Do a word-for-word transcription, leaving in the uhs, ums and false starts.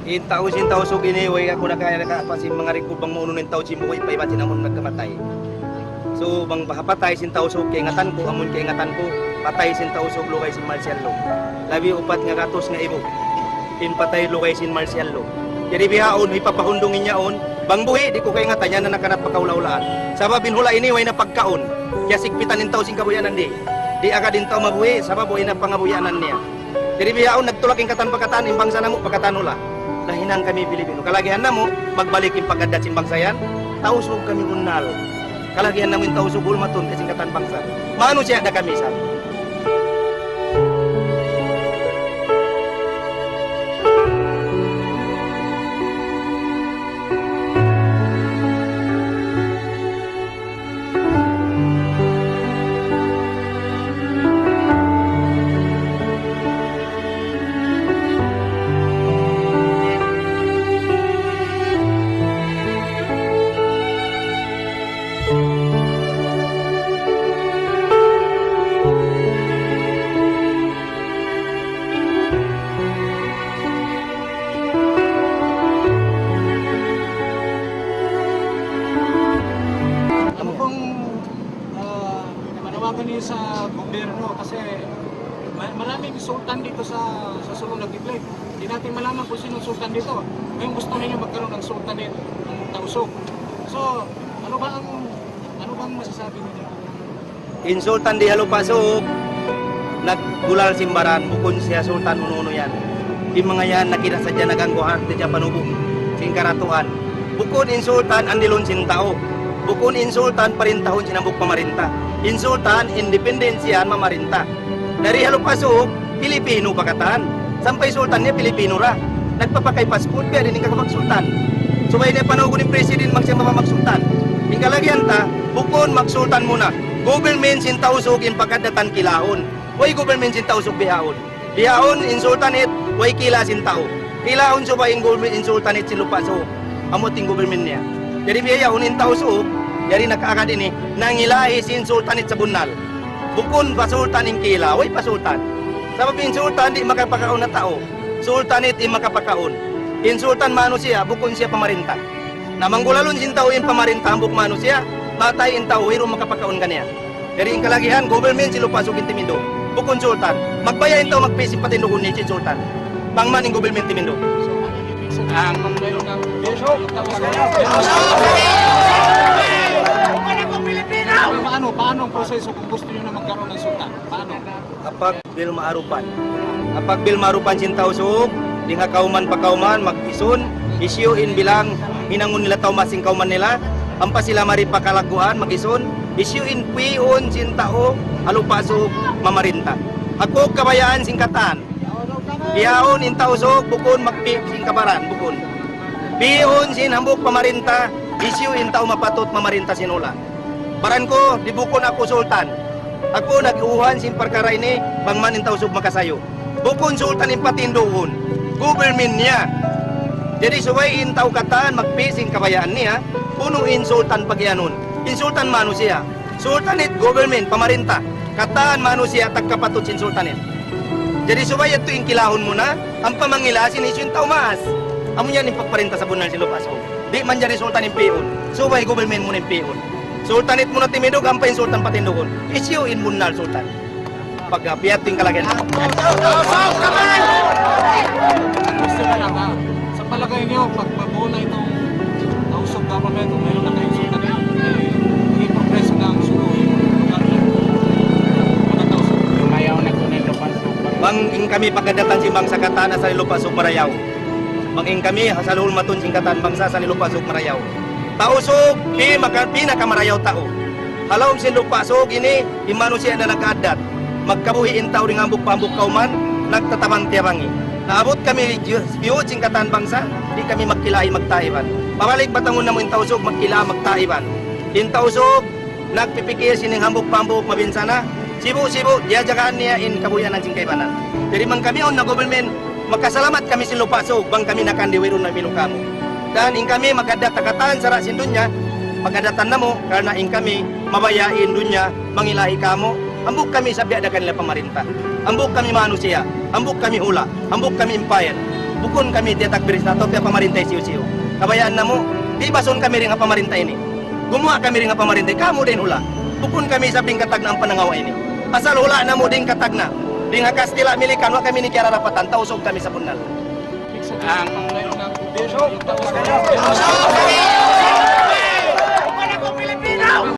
In tau sin Tausug ini, way aku naka-, naka-, apa sin manga record bang maunu in tau sin buhi' pa iban sin amun nagkamatay. So, bang bahapatay sin Tausug, kaingatan ku, amun kaingatan ku, patay sin Tausug lugay sin martial law. Labi upat ngagatus ngaibu in patay lugay sin martial law. Jari bihaun, hipapahundung in yaun, bang buhi', di' ku kaingatan yan na nakanat pa kaula-ulaan. Sabab in hula' ini, way na pagkaun. Kiyasigpitan in tau sin kabuhianan di'. Di' agad in tau mabuhi', sabab way na pangabuhianan niya. Jari bihaun nagtulak in katan pa katan, in bangsa namu' pa katan hula'. Nahinang kami Pilipino. Kalagihan namu', magbalik in pag-addat sin bangsa yan. Tausug kami bunnal. Kalagihan namu' in Tausug, hulmatun ka sin katan bangsa. Manusiya' da kami isab. Ano pong, ah, manawagan niyo sa gobyerno? Kasi ma-, maraming sultan dito sa, sa Sulu nagtitipid. Hindi natin malaman kung sino sultan dito. Ngayon gusto ninyo magkaroon ng sultanate ng Tausug. So, ano ba ang, ano bang masasabi ninyo? In sultan di ha Lupa' Sug, naggulal sin baran, bukun siya sultan unu-unu yan. In manga yan, nakita sadja nagangguhan, sadja panubu' sin karatuan. Bukun in sultan andilun sin tau. Bukun in sultan parintahun sin hambuuk pamarinta. In sultan, independent siya mamarinta. Dari ha Lupa' Sug, Pilipino pa katan. Sampay sultan niya Pilipino ra. Nagpapakay passport, biya' diin in kaka-magsultan. Subay niya panawagun in president bang siya mabaya' magsultan. In kalagihan ta, bukun magsultan muna. Government sin Tausug in pag-addatan kilahun. Way government sin Tausug bihaun. Bihaun in sultanate, way kila sin tau. Kilahun subay in government in sultanate sin Lupa' Sug. Amu in government niya. Jari bihaun in Tausug, jari nakaagad ini, nangilahi sin sultanate sabunnal. Bukun pa sultan in kila, way pa sultan. Sabab in sultan di' makapakaun ha tau. Sultanate in makapakaun. In sultan manusiya', bukun siya pamarinta. Na manggulalun sin tau in pamarinta hambuuk manusiya', matay in tau, wayruun makapakaun kaniya. Jari in kalagihan, government sin Lupa' Sug in timindug. Bukun sultan. Magbaya' in tau magpisi patindugun niya sin sultan. Bang man in government timindug. Ang Paano, paano ang proseso kung gusto nyo na magkaroon ng sultan? Paano? Apabila maarupan. Apabila maarupan sin Tausug, dayn ha kawman pa kawman, mag-isun, hisiyu in bilang hinangun nila tau maas sin kawman nila, ampa sila mari pa kalagguan, mag-isun, hisiyu in pi'un sin tau ha Lupa' Sug mamarinta. Aku kabayaan sin katan. Bihaun in Tausug, bukun magpi' sin kabaran, bukun. Pi'un sin hambuuk pamarinta, hisiyu in tau mapatut mamarinta sin hula'. Baran ku, di' bukun aku sultan. Aku nag-uhan sin parkara' ini, bang man in Tausug makasayu. Bukun sultan in patindugun. Government niya. Jari subay in tau katan magpi' sin kabayaan niya, unu in sultan pagiyanun. In sultan manusiya'. Sultanate government, pamarinta. Katan manusiya' tagkapatut sin sultanate. Jari subay yadtu in kilahun muna, ampa mangila sin hisiyu in tau maas. Amu yan in pagparinta sabunnal sin Lupa' Sug. Di' manjari sultan in pi'un. Subay government muna in pi'un. Sultanate muna timindug, ampa in sultan patindugun. Hisiyu in bunnal sultan. Pagga biya' ha yan in kalagihan. Gusto ko lang, ha? Sa palagay niyo, pag mabuo na itong Tausug government, kung mayroon na kayong sultanate, eh, magiging progreso na ang Sulu, lugar ng mga Tausug. Lumayaw na po na yung Lupa' Sug. Bang in kami pag-addatan sin bangsa katan asal Lupa' Sug marayaw. Bang in kami asal hulmatun sin katan bangsa asal Lupa' Sug marayaw. Tausug, pi-, maka-, pinakamarayaw tau. Ha lawm sin Lupa' Sug ini, in manusiya' na nag-addat. Magkabuhi' in tau dayn ha hambuuk pa hambuuk kawman, nagtatabang-tiyabangi. Naabut kami, ju-, biyut sin katan bangsa, di' kami magkilahi magtaiban. Pabalik batangun namu' in Tausug, magkila magtaiban. In Tausug, nagpipikil sin dayn ha hambuuk pa hambuuk mabinsana', sibu'-sibu', diyajagaan niya in kabuhianan sin kaibanan. Jari bang kami awn na government, makasalamat kami sin Lupa' Sug, bang kami nakandiwiru na milu kamu. Dan in kami mag-addat ha katan sara' sin dunya, pag-addatan namu', karna' in kami mabaya' in dunya, mangilahi kamu, hambuuk kami sabiya' da kanila pamarinta. Hambuuk kami manusiya', hambuuk kami hula', hambuuk kami empire. Bukun kami tiyatakbir sin tau, piya pamarinta hisiyu-siyu. Kabayaan namu', bibasun kami dayn ha pamarinta ini. Gumuwa' kami dayn ha pamarinta, kamu dayn hula'. Bukun kami isab dayn ha tagna' ampa nangawa' ini. Pasal hula' namu' dayn ha tagna'. Dayn ha Kastila', Milikan, wa' kami ini kiyararapatan, Tausug kami sabunnal. Ang